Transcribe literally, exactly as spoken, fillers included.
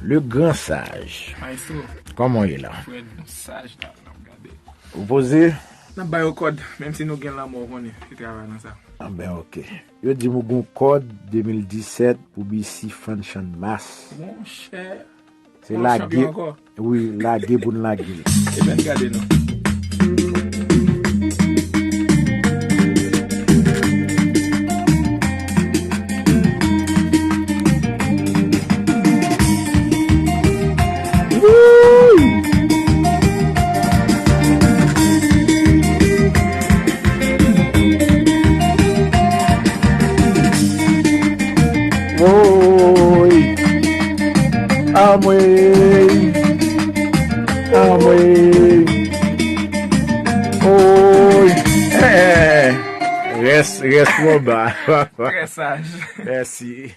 Le Grand Sage. Maestro. Kòman w ye la? Frè nou saj la, n ap gade. Ou poze? N ap ba yo kòd, menm si nou gen lanmò, ou konnen, se travay lan sa. Ah ben, ok. Yo di m ou gon kòd de mil disèt pou B C Function Mass. Monchè. Se lage. Wi, lage pou n lage l. Ebyen, gade non. Woy. Anmwey. Anmwey. Woy. Rès, rès twò ba. Trè saj. Mèsi.